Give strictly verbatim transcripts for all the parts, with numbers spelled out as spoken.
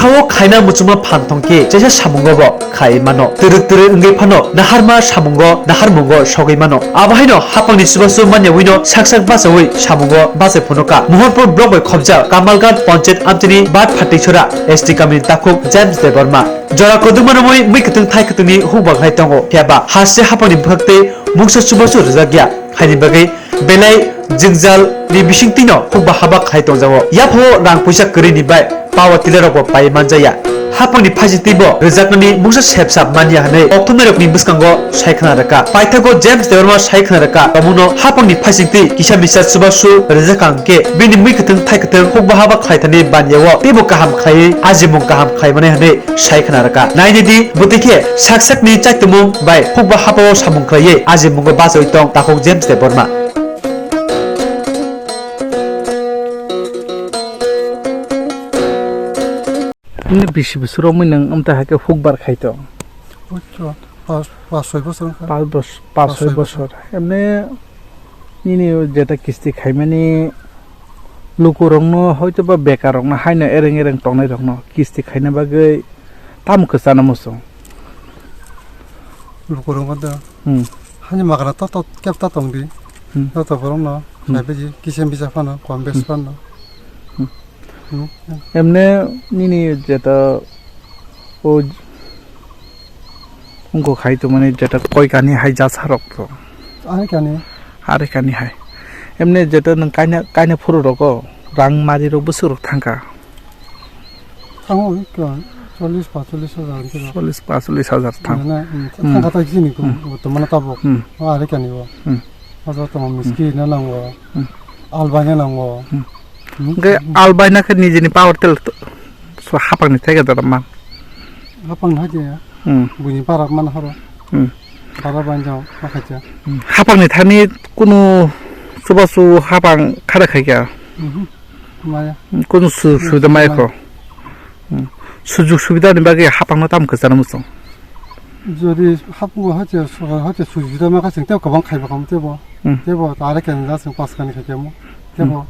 O khaina muchungma phan thong khe chaisa samungo bo khai mano. Twrwk twrwk wngwi phano naharma samungo naharmungo sogwi mano. Abo haino hapangni chubachu manya wino sak sak bachaui samungo bachai phunukha. Mohanpur block bai khobjak Kamalghat Panchayat amchini Bat Phatisora S T kamini takhuk James Debbarma. Jora kwdwkma romwi mui kwthwng thai kwthwngni hukbak lai tongo. Phiyaba haste hapangni bwkhak tei mungsa chubachu rwjak ya. Haini bagwi belai jwngjal ni bisingtwino hukba haba khai tongjago. Yaphao rang puisa kwrwini bai power tiller rok bo pai manjaya. Hapangni phaisingtwi bo rwjaknani mungsa sep sap manya hwnwi koktwmnairokni bwskango sai khna rwkha. Paithago James Debbarma sai khna rwkha, omono hapangni phaisingtwi kisa misa chubachu rwjak kha hwnkhe bini mui kwthwng thai kwthwng hukba haba khlai thani baniya-o teibo kaham khlaiwi ajimung kaham khlai mani hwnwi sai khna rwkha. Naidi di, bwtwi khe sak sakni chaitumung bai hukba hapao samung khlaiwi ajimungo bachaui tong takhuk James Debbarma. Nini bisi bisi romwi nwng amtwi hai khe hukbar khai tong? Buchcho, pas, pas soi bosor wngkha. Pas bos-, pas soi bosor. Emne nini jeta kisti khaimani lukurokno hoito ba bekarrokno haino ereng ereng tongnairokno kisti khaina bagwi tamo kwchana muchung? Lukurokno da. Hmm. Hani magana to to kep ta tongdi. Hmm. To to borokno Hmm. kaibeji kisem bisa phano kom bes Hmm. phano. Hmm. Hmm. Emne nini jeta o wngkok hai tongmani jeta koi kani hai jasa rok to. Ani kani. Ari kani hai. Emne jeta nwng kaina, kaina phuru rogo rang mari rok bwswk rok thangkha. Thango, ikko chollish panchollish hajar hinwi. Chollish panchollish hajar thang. Mane, mm, Hmm. thangkha ta chini ko, Hmm. bortomane tabuk. Hmm. O ari kani bo. Hmm. Hajar tongma Hmm. miski na nango. Hmm. Albai na nango. Hmm. Hmm. Hwnkhe albai na khe nijini power tel to, so hapangni theke dara man. Hapang hai khe. Hmm. Buini para man horo. Hmm. Para banjao ma khacha. Hmm. Hapangni thani kunu chubachu hapang khara khai kha. Mhm. Maya. Kunu su-, subida maya kho. Hmm. Sujuk subida ni bagwi hapang no tam kwchana muchung. Jodi hapung hache, hache subida ma kha chwng tei kwbang khaiba kamo tebo. Hmm. Tebo tare khe nang chwng pas kani khai kemo. Tebo. Hmm.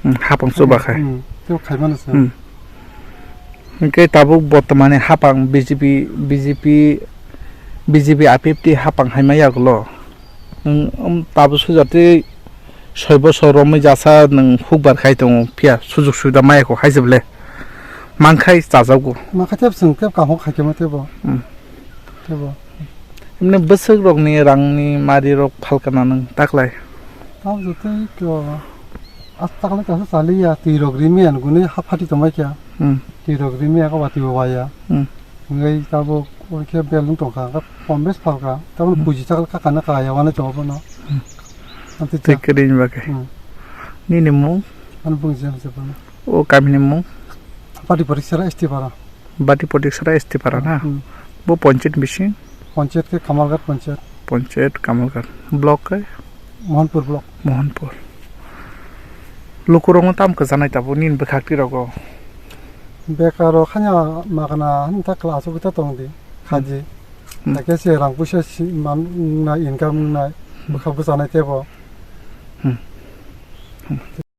Hmm. Hapang chuba khai. Hmm. Tebo khai mano chwng. Hmm. Hwnkhe tabuk bortomani hapang B J P, B J P, B J P I P F T hapang hai ma yagulo. Nwng, um, tabuk sujati soi bosor romwi jasa nwng hukbar khai tongo, phiya sujuk subida maya kho hai se bwle. Mankhai chajago. Mankhai tebo chwng tebo kaham khai khe ma tebo. Hmm. Tebo. Emne bwswk rokni rangni mari rok phalkana nwng taklai? Tamo jotoi kyo, ah, taklai kaisa chaliya, twi rok rimi an gwnwi ha phati tongbai kha. Hmm. Twi rok rimi ya, watwi bo waya. Hmm. Hwnkhe tabuk o khe belung tongkha, hwnkhe pom bes phalkha. Tabuk Hmm. puji chakal kha kana kaya wanai tongo bono. Hmm. Amtwi Twi cha. Kwrwini bagwi. Hmm. Nini mung? Ano bung jia hwnse bono. O kamini mung? Bati Poriksara S T para. Bati Poriksara S T para na? Hmm. Bo ponchayat bising? Ponchayat khe Kamalghat ponchayat. Ponchayat Kamalghat. Block khe? Mohanpur block. Mohanpur. Lukurokno tamo kwchanai tabuk nini bwkhak twi rogo? Bekar rok hanya magana hwn ta kla asugwi ta tong di. Khaji. Hmm. Hakhe se rang puisa si man nai income nai. Hmm. Bwkhak bwchanai tebo. Hmm. Hmm.